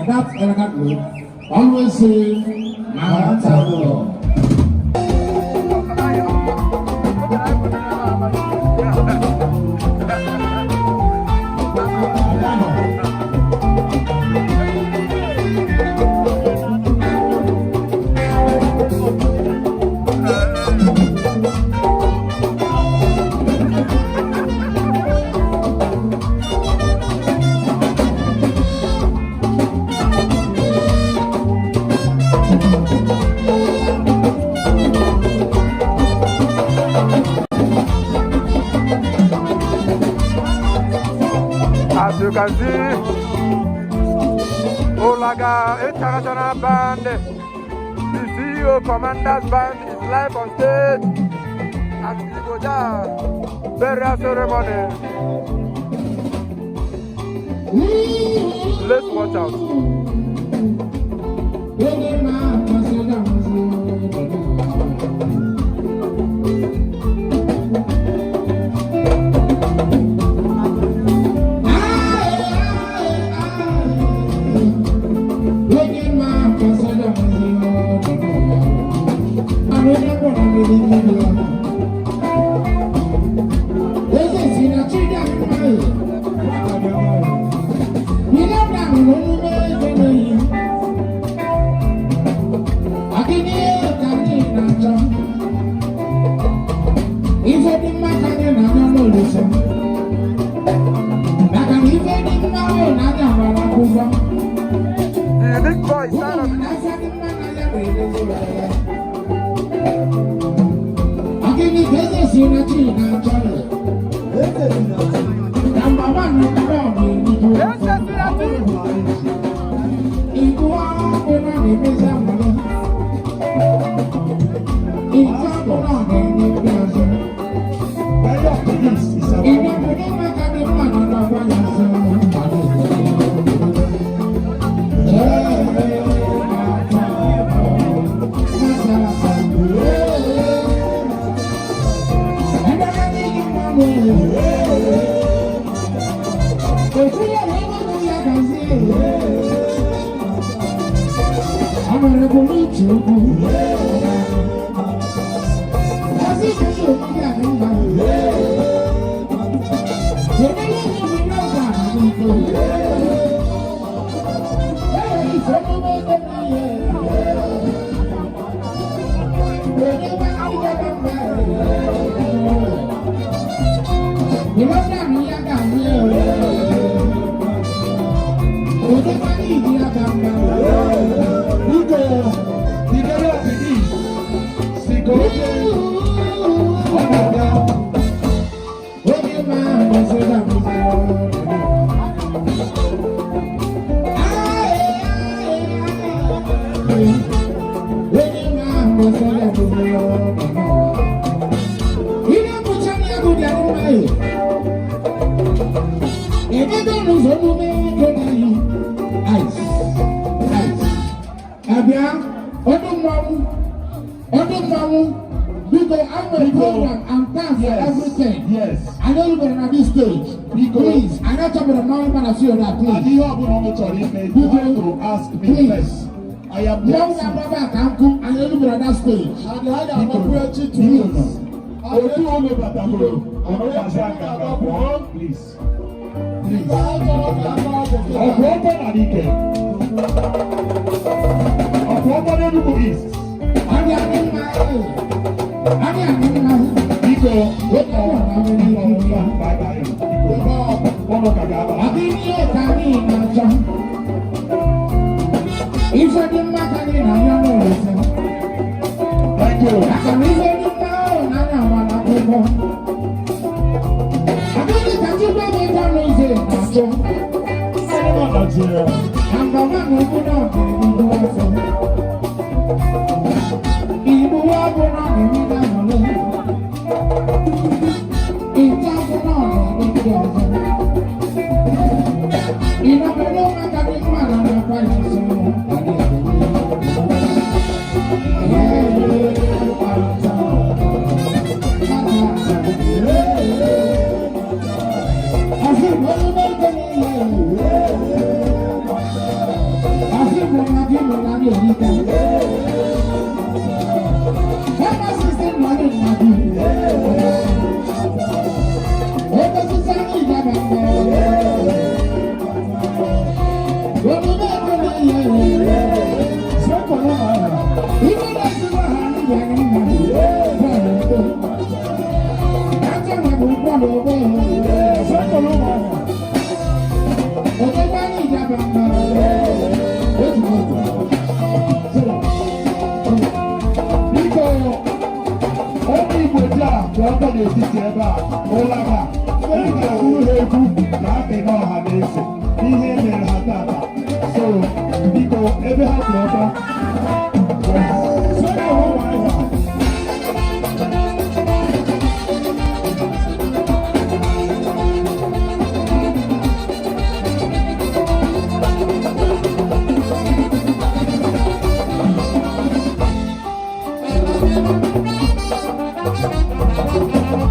That elegant note, always say, Maranatha. As you can see, Ulaga International Band, the CEO Commanders Band is live on stage at Igbo burial ceremony. Let's watch out. Onye na-amasị amasị. Onye na-amasị amasị. Onye gwara mmiri mmiri ya. Eze si na chi dị mma. Ile na omume ego n'eyi. Akịnị ka anyị na-achọ. Ife dị mma ka anyị na-anya n'Olise. Maka na ife dị mma ahụ na-anya agbara akwụkwọ. The unique voice sound of Ụmụ na ife dị mma na ya na-edozi ya. Akịnị ka eze si na chi na-achọ ya. Number one, na ọ na-eriju afọ. Ibu ọkụ na na-emezi amụrụ. Ite ọkụ na na-enye ndị ọzọ. Igbo obodo maka dị mma nọ n'ọgba ya nso. Biko, the Gere of the East, si ka oche ọ na-abịa. Onye ma Ihe mụcha na ego bịara mma ya. Emego n'ụzọ omume ego na-eyi. Ice. Ice. Abịa, ọdún mmanwụ, ọdún mmanwụ, biko, I'm a program and time for everything. I know you na this stage. Biko. Please, I know chọbara mmanwụ mana see that, And please. ihe ọbụla unu chọrọ ime, you have to ask me Please. first. I am Mmanwụ the na-agbaba ka nkụ, anyị elubere that stage. Biko, biko, otu unu batagoro, unu gazi aka ga pụọ, please. Please. Ọkụ ọkọ na n'ike. Ọkụ ọkọ n'Enugu East. Adị adị mma, ee. Adị adị mma. Biko, Onye ọbụla nwere ike iri. bye bye. Biko, unu ka ga-aba. Adị ihe ka anyị na-achọ. Ife dị mma ka anyị na-anya n'Olise. Thank you. Maka na ife dị mma ahụ na-anya agbara akwụkwọ. Adịghị ka Chukwu ebe n'ụzọ na-achọ. Ndị nọ Nigeria. Number one, obodo ọga-eriju afọ. Igbo ọbụ na ọ na-eme n'abalị. Ite afọ na ọ na-eme ndị ọzọ. Ịnọbodo maka dị mma na nakwa ya nso. Adị adị. Asị m onye na-eke n'ihe. Sekpụrụ Ụmụahịa. Biko, ụmụ Igbo ji a kwụ ọtọ n'etiti ebe a, ụlaka ị ga-akwuru ha egwu na akịna ọha na eze ihe e mere ha tata. So biko, ebe ha kwụ ọtọ. Sekpụrụ Ụmụahịa.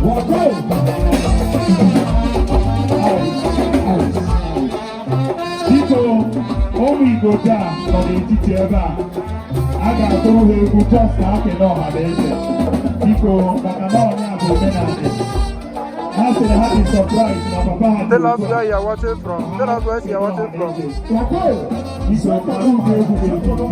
Wako! Biko, ụmụ Igbo taa nọ n'etiti ebe a. A ga-atụrụ ha egwu just ka akịna ọha na eze. Biko, maka na ọnya bụ omenala. Ha sịrị ha dị surprise na papa ha dị Tell us otu a. where you are watching from. Tell us where you are watching from. Biko, ka ụdị egwu ga-ebido.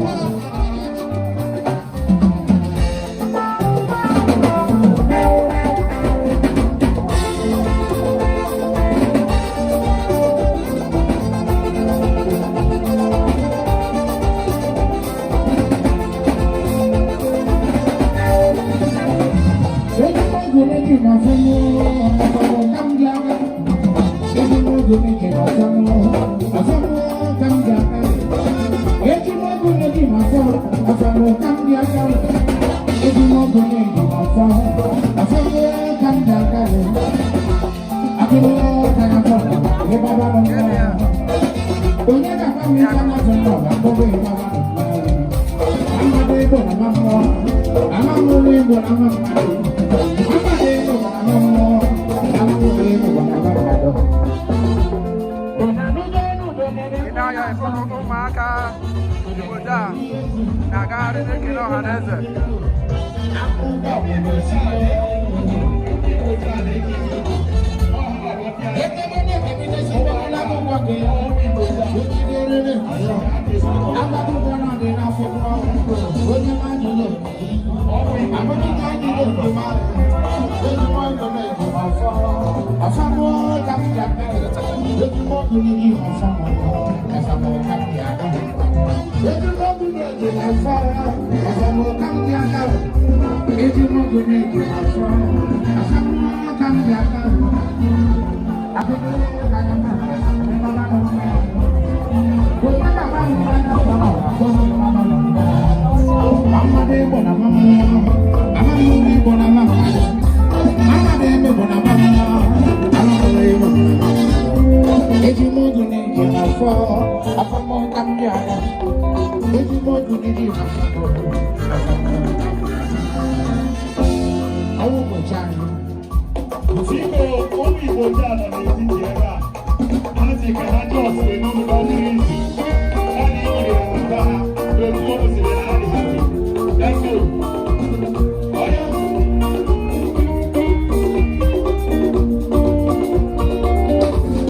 Ị na-anya ịfụ na ụmụaka Igbo taa na-agagharị na-ekele ọha na eze. Biko, ụmụ Igbo ndị a nọ n'etiti ebe a. Ha sị ka